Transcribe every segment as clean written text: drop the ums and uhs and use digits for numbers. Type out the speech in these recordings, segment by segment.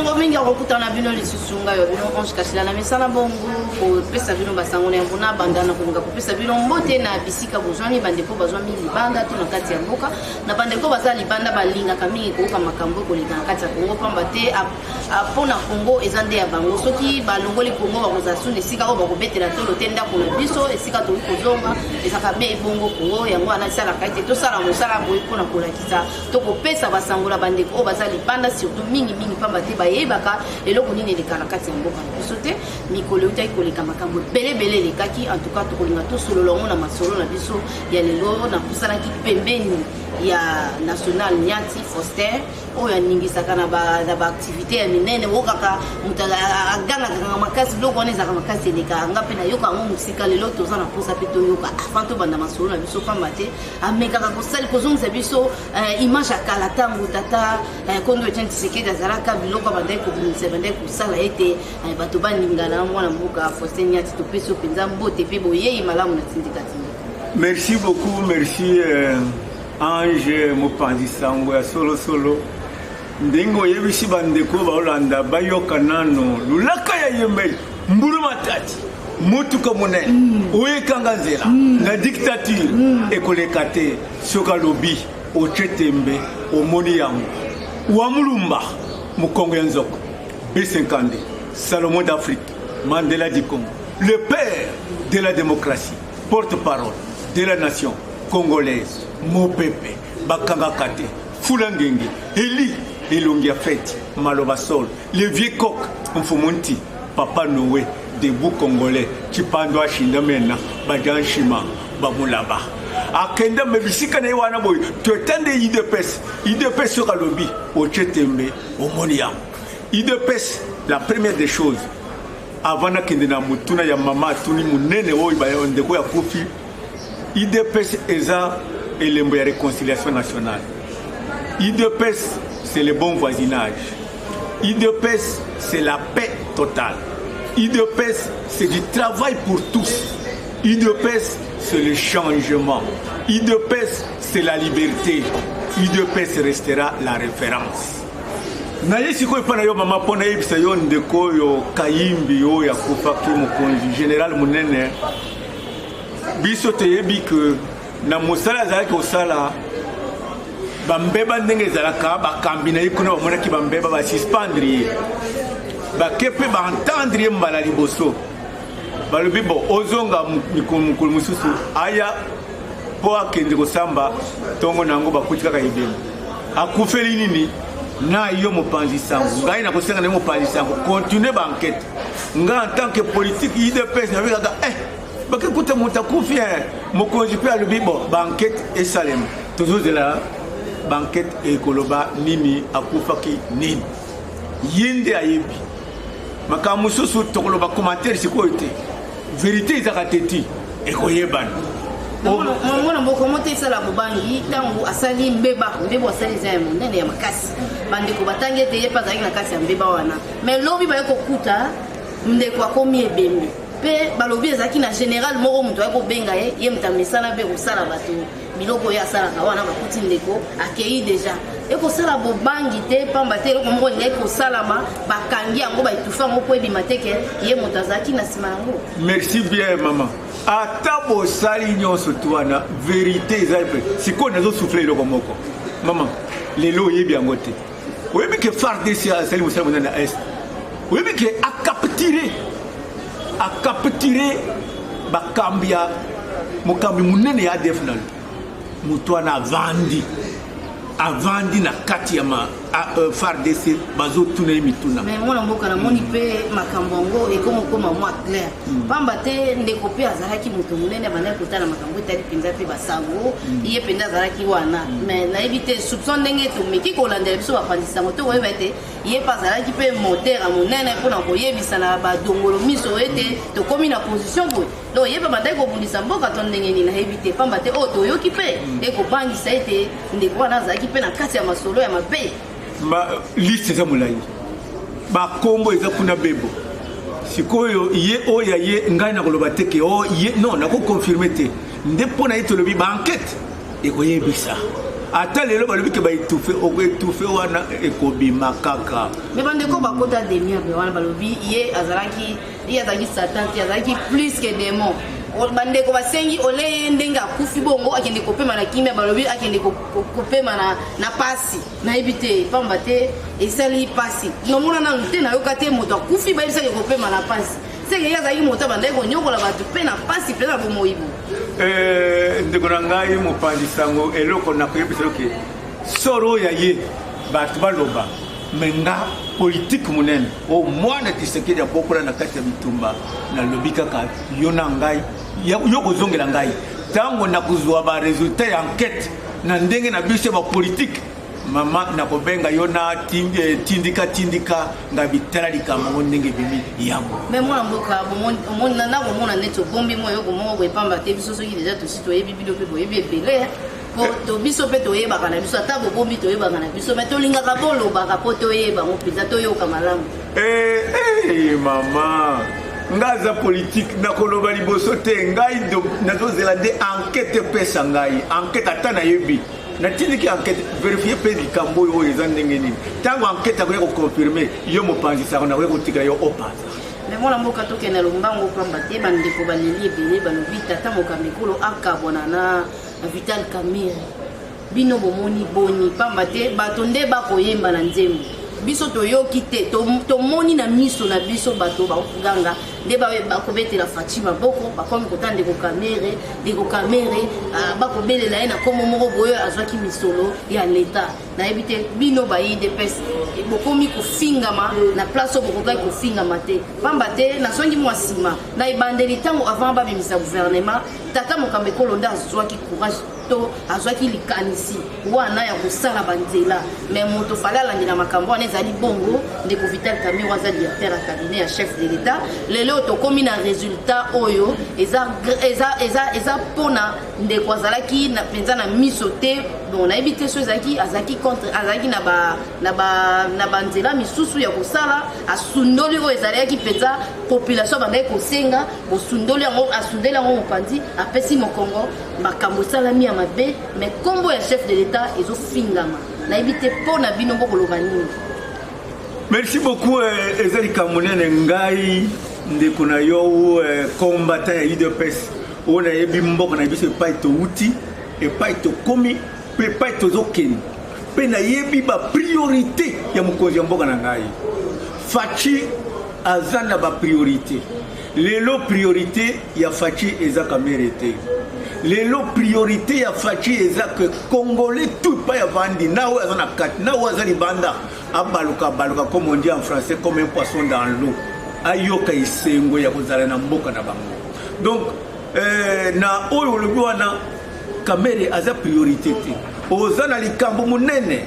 Esengo mingi ya kokutana bino lisusu, ngai wa bino Ange Kashila na misala bongo kopesa bino basango na yango. Na banda na kolinga kopesa bino mbote na bisika bozwami, bandeko bazwami libanda to na kati ya mboka. Na bandeko baza libanda, balingaka mingi koyoka makambo ekoleka na kati ya Kongo, pamba te mpo na Kongo eza nde ya bango. Soki balongoli Kongo, bakozala suna esika oyo bakobetela tolo te. Ndako na biso, esika tokoki kozonga, ezalaka be ebongo Kongo. Yango wana esalaka ete tosala mosala boye mpona kolakisa to kopesa basangola bandeko oyo baza libanda, surtout mingimingi, pamba te bayebaka eloko nini eleka na kati ya mboka na biso te. Mikolo eutaki koleka, makambo ebelebele elekaki. En tout cas, tokolinga tosolola yango na masolo na biso ya lelo. Napusanaki pembeni ya national Nyati Foster, oyo aningisaka na baactivité ya minene. Okaka moto agangaka makasi, biloko wana ezalaka makasi, eleka nga mpe nayoka yango mosika. Lelo toza na mposa mpe toyoka avant tobanda masolo na biso, pamba te amekaka kosali kozongisa biso image ya kala, ntango tata Kondo Etienne Tshisekedi azalaka, biloko abandaki kobimisa, bandaki kosala ete bato baningana. Mwana mboka Faustin Nyati, topesi yo mpenza mbote mpe boyei malamu na Tindika Tindika. Merci beaucoup, merci Ange mopanzi sango ya solosolo. Ndenge oyebisi, bandeko baolanda bayoka nano lulaka ya yembei mbulu matati, motuka monene oyo ekanga nzela na dictature ekoleka te. Soki alobi, otie tembe, omoni yango. Wa Mulumba, mokongo ya nzoko B52, Salomon d'Afrique, Mandela du Congo, le père de la démocratie, porte-parole de la nation congolaise, mopepe bakangaka te, fula ngenge, eli elongi ya fete, maloba sol, le vieux coq, mfumu nti papa Noé, debout congolais, cipando ashinda mena baja nshima bamulaba akenda me bisika na ye wana boye. Toetande UDPS. UDPS, soki alobi, otie tembe, omoni yango. UDPS, la première des choses, avant nakende na motuna ya mama atuni monene oyo ndeko ya kufi, UDPS eza elembo ya réconciliation nationale. UDPS, c'est le bon voisinage. UDPS, c'est la paix totale. UDPS, c'est du travail pour tous. UDPS, c'est le changement. UDPS, c'est la liberté. UDPS restera la référence. Naye sikoyo epai na yo mama, mpo nayebisa yo ndeko oyo Kayimbi oyo akufaki, mokonzi général monene. Biso toyebi ke na mosala azalaki kosala bambeba, ndenge ezalaka, bakambi na ye kuna bamonaki bambeba, basuspendre ye, bake mpe baentendre ye mbala liboso, balobi bo ozonga mokolo mosusu. Aya mpo akende kosamba ntongo na yango, bakuti kaka ebembe. Akufeli nini? Na yo mopanzi sango, ngai nakosenga na yo mopanzi sango, continue baenquête. Ngai en tant que politique UDPS, nabi kaka bakekuta moto akufi, mokonzi mpe alobi bon, baenquête esalema. Tozozela baenquête ekoloba nini, akufaki nini, ye nde ayebi. Makambo mosusu tokoloba commentaire sikoyo te, vérité ezaka te ti ekoyebana. Mwana mboka mo te esala bobangi ntango asali mbeba. Mbeba asali eza ya monene, ya makasi. Bandeko batangi ete ye mpe azalaki na kati ya mbeba wana, mais lobi baye kokuta ndeko akomi ebembe, mpe balobi ezalaki na général moko, moto aye kobenga ye, ye moto amesana mpe kosala bato biloko oyo asalaka wana. Bakuti ndeko akei déjà. Ekosala bobangi te, pamba te eloko moko elingaki kosalama, bakangi yango, baétouffer yango mpo ebima te ke ye moto azalaki na nsima yango. Merci bien mama. Ata bosali nyonso tu wana, vérité eza mpe sikoyo nazosouffler eloko moko mama. Lelo oyebi yango te, oyebi ke FARDC asali mosala monene na Est, oyebi ke acapturer bakambi ya mokambi monene ya ADF nalo. Moto wana avandi na kati ya FARDC, bazotuna ye mituna. Mais mwana mboka, namoni mpe makambo yango ekomokoma mwa clair, pamba te ndeko mpe azalaki moto monene, abandaki kotala makambo etali mpenza mpe basango. Ye mpenza azalaki wana, mais nayebi te soupçon ndenge tomeki kolandela biso bapanzi sango to koyeba ete ye mpe azalaki mpe moteur ya monene mpona koyebisa na badongolo miso ete tokomi na position boye. Donc ye mpe bandaki kobundisa mboka to ndenge nini, nayebi te, pamba te oyo toyoki mpe ekobangisa ete ndeko wana azalaki mpe na kati ya masolo ya mabe. Liste eza molai, bakombo eza kuna bebo. Sikoyo ye oyo ya ye, ngai nakoloba te ke o ye, non, nakoconfirmer te. Nde mpo na ye tolobi baenquête ekoyebisa. Ata lelo balobi ke baétouffe, okoétouffe wana ekobima kaka. Mais bandeko bakota demiable wana, balobi ye azalaki satan te, azalaki plus que démon. Bandeko basengi ole ye ndenge akufi bongo akende kopema na kimia. Balobi akende kopema na pasi. Nayebi te, pamba te esali pasi. Nomona nanu te, nayoka te moto akufi bayebisaki kopema na pasi. Seke ye azalaki moto abandaki konyokola bato mpe na pasi mpenza na bomoi bo. Ndeko na ngai mopanzi sango, eloko nakoyebisa yo ke soro oyo ya ye bato baloba, mais nga politique monene oyo mwana Tshisekedi abokola na kati ya bitumba, nalobi kaka yo na ngai, yo kozongela ngai ntango nakozwa barésultat ya enquête na ndenge na biso ya bapolitique. Mama, nakobenga yo na tindika tindika ngai bitala likambo yango ndenge ebimi yango. Mais mwana mboka, nakomona neti obombi mwa eloko moko boye, pamba te biso soki deja tosi toyebi bino mpe boyebi ebele, po to biso mpe toyebaka na biso. Ata bobombi, toyebaka na biso, mais tolingaka bolobaka mpo toyeba ngo mpenza, toyoka malamu. Eh, eh, mama, ngai aza politique, nakoloba liboso te. Ngai nazozela nde enquête epesa ngai enquête. Ata nayebi, natindiki enquête, vérifie mpe likambo oyo oyo eza ndenge nini. Ntango enquête akoya koconfirme, yo mopanzi sango, nakoya kotika yo opanza. Mais mwana mboka, tokende lombango, pamba te bandeko baleli ebele. Balobi tata mokambi ekolo akabwana na Vital Kamerhe. Bino bomoni boni? Pamba te bato nde bakoyemba na nzembo, biso toyoki te, tomoni na miso na biso bato bakoganga nde bakobetela Fatshi maboko. Bakomi kota ndeko Kamerhe, ndeko Kamerhe, bakobelela ye na nkombo moko boye azwaki misolo ya leta. Nayebi te, bino ba UDPS bokomi kofingama na place oyo bokokaki kofingama te, pamba te nazongi mwa nsima na ebandeli, ntango avant babimisa gouvernement, tata mokambi ekolo nde azwaki courage to azwaki likanisi wana ya kosala banzela. Mais moto fale alandela makambo wana ezali bongo ndeko Vital Kamerhe, aza directeur ya cabinet ya chef de l'État. Lelo tokómi na résultat oyo eza mpona ndeko azalaki mpenza na miso te. Bon, nayebi te so ezalaki azalaki contre, azalaki na banzela misusu ya kosala. Asundoli oyo ezalaki mpenza population bandaki kosenga, bosundoli yango, asundeli yango mopanzi, apesi mokongo. Makambo esalami ya mabe, mais nkombo ya chef de l'État ezofingama. Nayebi te mpo na bino bokoloba nini. Merci beaucoup. Eza likambo monene. Ngai ndeko na yo, combattant ya UDPS oyo nayebi mboka na biso, epai towuti, epai tokomi mpe epai tozokende, mpe nayebi bapriorité ya mokonzi ya mboka na ngai Fatshi. Aza na bapriorité. Lelo priorité ya Fatshi eza Kamerhe te. Lelo priorité ya Fatshi eza ke Congolais tout epai avandi, na oyo aza na kati, na oyo aza libanda, abaluka abaluka, comme on dit en français, comme un poisson dans l'eau, ayoka esengo ya kozala na mboka na bango. Donc na oyo olobi wana, Kamerhe aza priorité te. Oza na likambo monene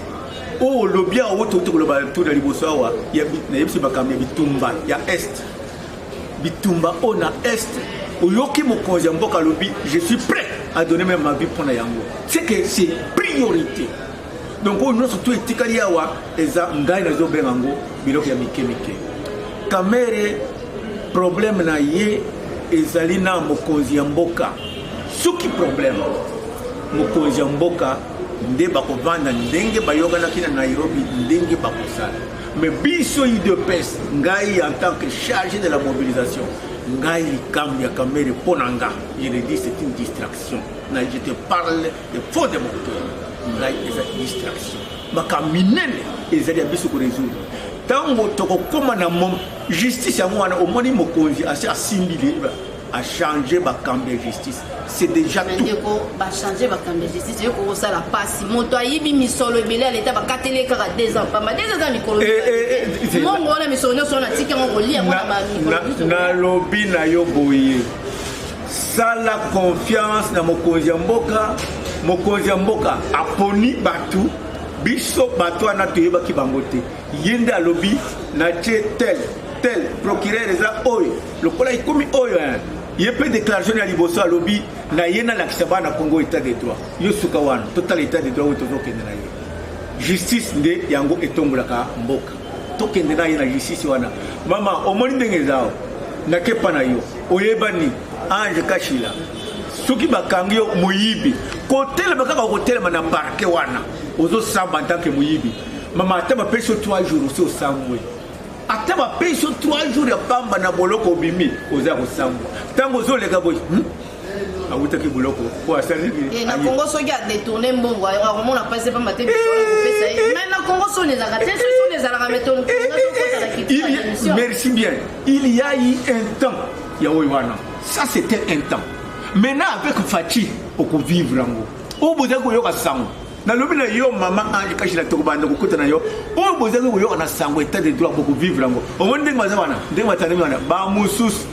oyo olobi awa, oyo touti koloba tu na liboso awa, nayebisi makambo ya bitumba ya Est. Bitumba oyo na Est, oyoki mokonzi ya mboka alobi: "Je suis prêt à donner même ma vie mpona yango." C'est que c'est priorité. Donc oyo nyonso to etikali awa, eza ngai nazobenga yango biloko ya mike mike. Kamerhe, problème na ye ezali na mokonzi ya mboka. Soki problème mokonzi ya mboka nde bakovanda ndenge bayokanaki na Nairobi, ndenge bakosala. Mais biso UDPS, ngai en tant que chargé de la mobilisation, ngai likambo ya Kamerhe, mpo na nga, je le dis, c'est une distraction. Na je te parle de fond de mon cœur, ngai eza distraction. Makambo minene ezali ya biso korésoudre ntango tokokóma na justice. Yango wana omoni mokonzi asi asimbi, achange bakambi ya justice, c'est déjà tout. Ndeko, bachange bakambi ya justice, yo kokosala mpasi. Moto ayibi misolo ebele ya leta, bakateli kaka 2 ans, pamba 2 ans eza mikolo. Mbongo wana, misolo nyonso wana, atiki yango kolia yango na bamikolo. Nalobi na yo boye, sala confiance na mokonzi ya mboka. Mokonzi ya mboka aponi bato, biso bato wana toyebaki bango te. Ye nde alobi natie tel tel procureur, eza oyo lokola ekomi oyo. Ye mpe déclaration ya liboso alobi na ye: "Nalakisa bana Congo état de droit." Yo suka wana, totala état de droit oyo tozokende na ye. Justice nde yango etombolaka mboka. Tokende na ye na justice wana. Mama, omoni ndenge eza awa, nakepa na yo, oyebani Ange Kashila, soki bakangi yo moyibi. Kotelema kaka kotelema na parquet wana, ozosamba en tant que moyibi. Mama, ata bapesi yo 3 jours, osi osambwe. Ata bapesi yo 3 jours ya pamba na boloko, obimi, oza kosambwa. Ntango ozoleka boye, Awutaki boloko po asalaki. Eh, na Congo, soki adétourné mbongo, akomona mpasi pamba te kopesa ye. Mais na Congo soni ezalaka te. Soki soni ezalaka, mais tokotala. Merci bien. Il y a eu un temps ya oyo wana, ça c'était un temps. Maintenant, avec Fatshi, okovivre yango. Oyo bozali koyoka sango, nalobi na yo, mama Ange Kashila, tokobanda kokuta na yo. Oyo bozali koyoka na sango, état de droit, bokovivre yango. Omoni ndenge baza wana, ndenge batandami wana, bamosusu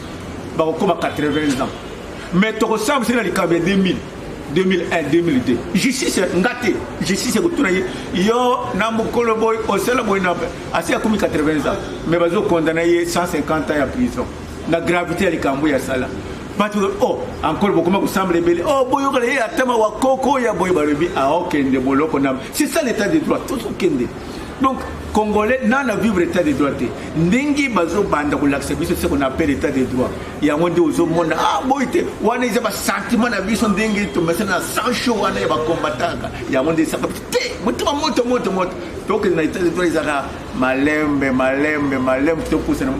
bakokoma 80 ans, mais tokosambisa na likambo ya 2000, 2001, 2002. Justice nga te, justice ekotuna ye: yo na mokolo boye osala boye. Na asi akomi 80 ans, mais bazokondana ye 150 ans ya prison na gravité ya likambo ya sala. Bato, oh, encore bokoma kosambela ebele. Oh, boyokala ye atama wa koko ya boye, balobi aokende boloko na. C'est ça l'état de droit. Tozokende. Donc Congolais nana vivre état de droit te. Ndenge bazobanda kolakisa biso ce qu'on appelle état de droit, yango nde ozomona. Ah, boye te, wana eza basentiment na biso, ndenge tomesana na sang chaud wana ya bakombataka. Yango nde esaka biso te, motema moto moto moto. Tokende na état de droit, ezaka malembe malembe malembe. Topusana,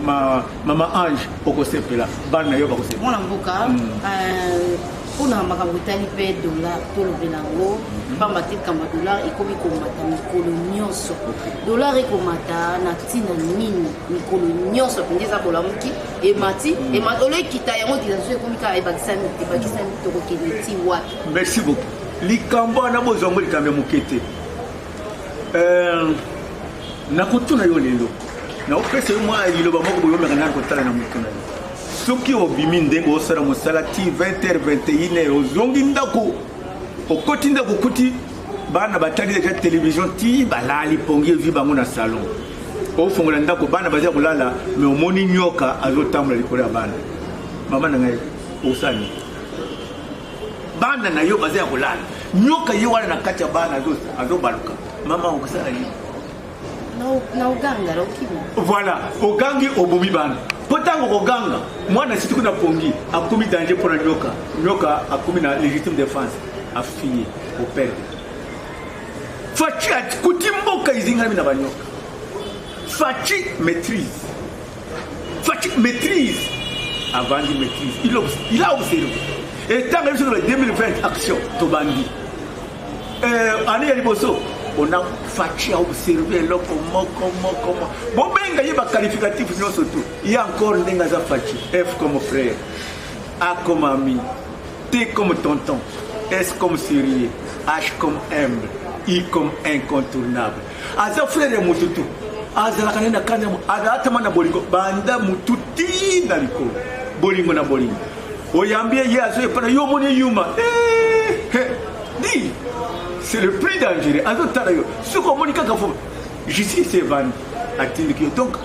mama Ange, okosepela, bana na yo bakosepela. Mwana mboka, mpona makambo etali mpe dollar, tolobela yango, pamba te likambo ya dollar ekomi komata mikolo nyonso. Dollar ekomata na ntina nini mikolo nyonso mpenza? Eza bolamuki, emati, emati, olo ekita, yango ekita so, ekomi kaka ebakisami, ebakisami. Tokokende ti wapi? Merci beaucoup. Likambo wana, bozwa yango likambo ya moke te. Nakotuna yo lelo, naopesa yo mwa liloba moko boyomeka nani kotala na motu na yo. Soki obimi ndenge osala mosala ti 20 h, 21 h, ozongi ndako, okoti ndako, okuti bana batali deja télévision ti balali, pongi ezwi bango na salon. Ofongola ndako, bana baza kolala, mais omoni nyoka azotambola likolo ya bana. Mama na ngai, osala nini? Bana na yo baza ya kolala, nyoka ye wana na kati ya bana azobaluka. Mama, okosala nini? Na oganga, na okima. Voilà, ogangi, obomi bana. Mpo ntango koganga, mwana siti kuna pongi akomi danger mpona nyoka. Nyoka akomi na légitime défense, afinye, operdre. Fatshi akuti mboka ezingami na banyoka. Fatshi maîtrise, Fatshi maîtrise, avandi maîtrise. Il a observé. Ntango biso na 2020, action tobandi, année ya liboso, on a Fatshi a observé eloko moko moko moko. Bobenga ye baqualificatif nyonso tu, ye encore ndenge aza Fatshi: F comme frère, A comme ami, T comme tonton, S comme sérieux, H comme humble, I comme incontournable. Aza frère ya motu tu, azalaka nde na kanda, atama na bolingo, banda motu ti na likolo, bolingo na bolingo. Oyambi ye, ye azoyepana yo, omoni yuma. Eh, eh, di c'est le plus dangereux. Azotala yo, soki omoni kaka fo justice evandi, atindiki yo. Donc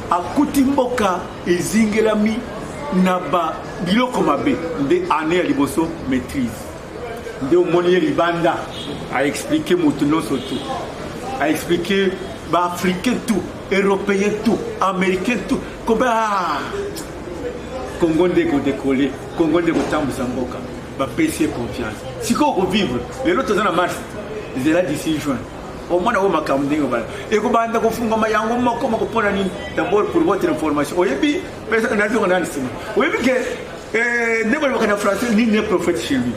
akuti mboka ezingelami na ba biloko mabe. Nde année ya liboso, maîtrise. Nde omoni ye libanda, aexpliquer motu nyonso tu, aexpliquer baafricain tout, européen tout, américain tout, kombe ah, Congo nde kodécoller, Congo nde kotambwisa mboka. Bapesi ye confiance. Sikoyo kovivre lelo, toza na mars, zela d'ici juin, omona oyo makambo ndenge obala ekobanda kofungama yango moko moko. Mpona nini? D'abord, pour votre information, oyebi, nazonga nani nsima, oyebi ke ndenge olobaka na français, nul n'est prophète chez lui,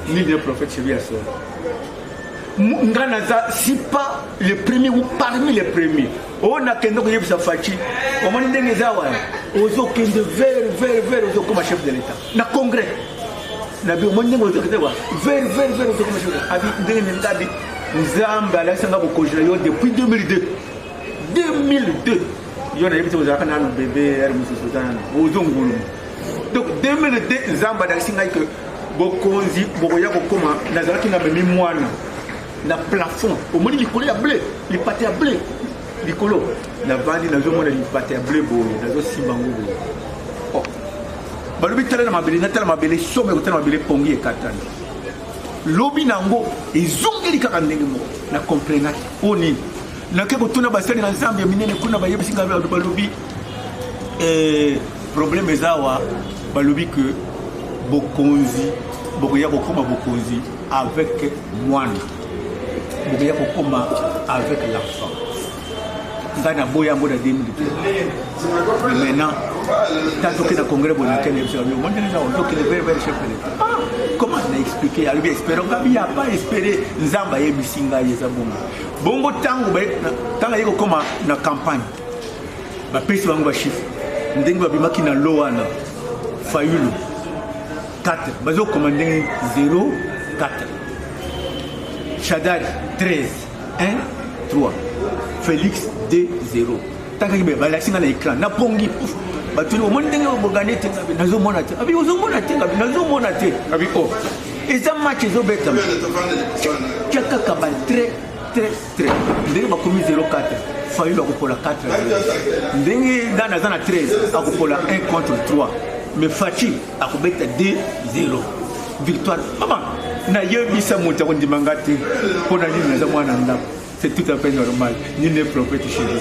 nul n'est prophète chez lui. Ya solo, nga naza si pas le premier ou parmi les premiers oyo nakende koyebisa Fatshi: omoni ndenge eza wana, ozokende vers vers vers, ozokoma chef de l'État. Na congrès nabi, omoni ndenge ozokende wa vers vers vers, ozokoma chef de l'État. Abi ndenge nini? Abi Nzambe alakisanga bokonzi na yo depuis 2002. 2002, yo nayebi te, ozalaka nanu bébé, ere mosusu oza nanu ozongulu. Donc 2002, Nzambe alakisi ngai ke bokonzi bokoya kokoma. Nazalaki na memi mwana na plafond, omoni likolo ya bleu, lipata ya bleu likolo. Navandi, nazomona lipata ya bleu boye, nazosimba yango boye. Oh. Balobi tala na mabele, natala mabele, somo ekotala mabele, pongi ekatani. Lobi na yango ezongeli kaka ndenge moko. Na comprenaki oyo nini. Nake kotuna basali na Nzambe ya minene kuna, bayebisi ngai, balobi problème eza awa. Balobi ke bokonzi Bokoya kokoma bokonzi avec mwana, bokoya kokoma avec l'enfant. Ngai naboya yango na 2003, mais maintenant tant toke na congrès boye, nakende biso omoni ndenge eza, ozokende vers vers chef de l'État. Ah, comment na expliquer? Alobi espérer, ngabi ya pas espérer. Nzambe ayebisi ngai eza bongo bongo. Ntango ntango aye kokoma na campagne, bapesi bango bachiffre ndenge babimaki na lo wana. Fayulu 4, bazokoma ndenge 0 4, Shadary 13 1 3, Félix 2 0. Ntango balakisi nga na écran, napongi pouf. Batuni: "Omoni ndenge obogane te?" Ngabi: "Nazomona te." Abi: "Ozomona te?" Ngabi: "Nazomona te." Ngabi: "O eza match ezobetama, tia kaka ba trait trait trait." Ndenge bakomi 04, Fayulu akopola 4. Ndenge ndani aza na 13, akopola 1 contre 3, mais Fatshi akobeta 2 0 victoire. Mama, nayebisa moto akondima nga te. Mpo na nini? Naza mwana ndako, c'est tout à fait normal. Nini ne prophète chez lui.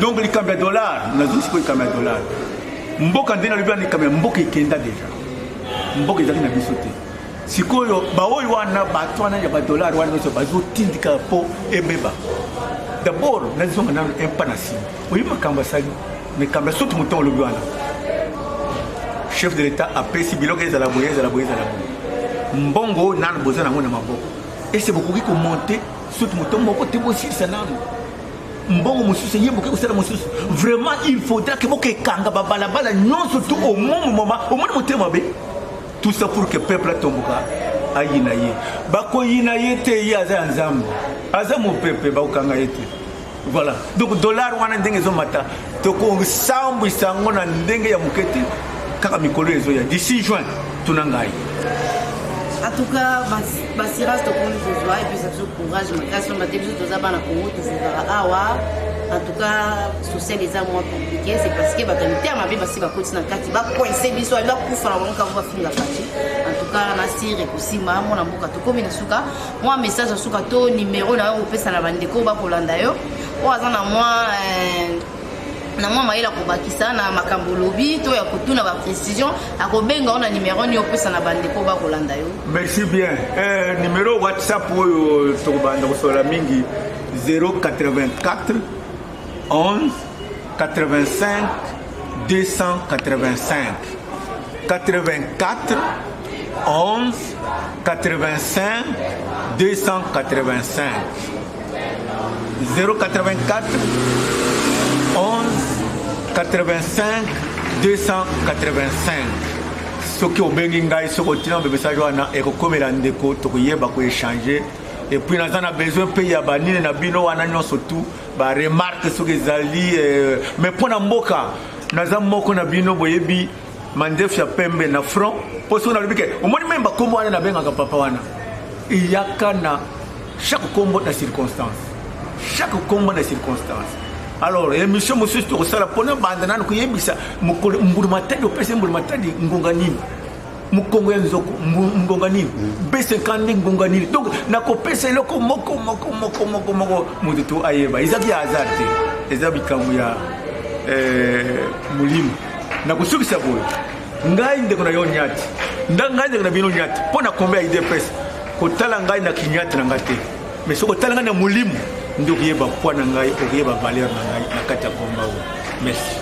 Donc likambo ya dollar, nazwi sikoyo likambo ya dollar. Mboka nde nalobi wana, likambo ya mboka ekenda déjà, mboka ezalaki na biso te. Sikoyo baoyo wana, bato wana ya badollar wana nyonso bazotindika mpo ebeba. D'abord nazonga nano un pas na nsima. Oyebi makambo asali, makambo ya soki motongo olobi wana, chef de l'État apesi biloko, ezala boye, ezala boye, ezala boye. Mbongo oyo nano boza nango na maboko, ese bokoki komonter soki moto moko te, bosilisa nano mbongo mosusu, ye bokoki kosala mosusu. Vraiment, il faudra ke bokekanga babalabala nyonso tu au même moment. Omoni motema mabe, tout ça pour que peuple atomboka, ayina ye. Bakoyina ye te, ye aza ya Nzambe, aza mopepe, bakokanga ye te. Voilà. Donc dollar wana ndenge ezomata, tokosambwisa yango na ndenge ya moke te. Kaka mikolo ezoya, d'ici juin, tuna ngai. En tout cas, basirage tokomi kozwa, epesa biso courage makasi, pamba te biso toza bana Congo, tozalaka awa. En tout cas, social eza mwa compliqué, c'est parce que bato ya mitema mabe basi bakoti na kati, bacoincer biso, babi bakufa na bango kavo bafinga Fatshi. En tout cas, na sire ekosimba. Mwana mboka, tokomi na suka. Mwa message ya suka to numero na yo kopesa na bandeko bakolanda yo, oyo aza na mwa mayele akobakisa na makambo olobi to ya kotuna baprécision, akobenga o na numero nini opesa na bandeko bakolanda yo? Merci bien. Numéro WhatsApp oyo tokobanda kosolola mingi: 084 11 85 285, 84 11 85 285, 084 11 85 285. Soki obengi ngai, soki otina message wana, ekokomela ndeko, tokoyeba koéchanger. Et puis naza na besoin mpe ya banini na bino wana nyonso tu, baremarque soki ezali. Mais mpo na mboka, naza moko na bino. Boyebi mandefu ya pembe na front, mpo soki nalobi ke omoni même bakombo wana nabengaka papa wana, eyaka na chaque kombo na circonstance, chaque kombo na circonstance. Alors émission mosusu tokosala mpona banda nanu koyebisa mbulu matadi, opesi mbulu matadi ngonga nini, mokongo ya nzoko ngonga nini, B50 ngonga nini. Donc nakopesa eloko moko moko moko moko moko, moto to ayeba. Ezaki ya hasard te, eza bikambo ya molimo. Nakosukisa boye: ngai ndeko na yo Nyati, nda ngai ndeko na bino Nyati, mpo na kombe ya UDPS. Kotala ngai na kinyati na ngai te, mais soki otala ngai na molimo nde okoyeba poids na ngai, okoyeba valeur na ngai na kati ya komba oyo. Merci.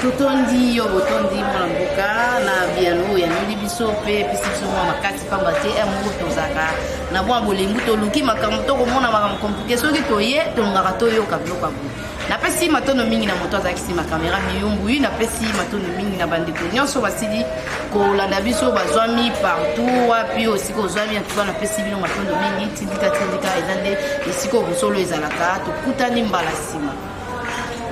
Totondi yo, botondi mwana mboka na biyano oyo yanoli biso mpe epesi biso mwa makasi, pamba te ya moko tozalaka na mwa bolembu, toluki makambo, tokomona makambo compliqué. Soki toye, tolingaka toyoka biloko ya boye. Napesi matondo mingi na moto azalaki nsima kamera, Miyumbu. Napesi matondo mingi na bandeko nyonso basili kolanda biso, bazwami partout wapi osika ozwami. Antuka, napesi bino matondo mingi. Tindika tindika, eza nde esika oyo bosolo ezalaka. Tokutani mbala nsima.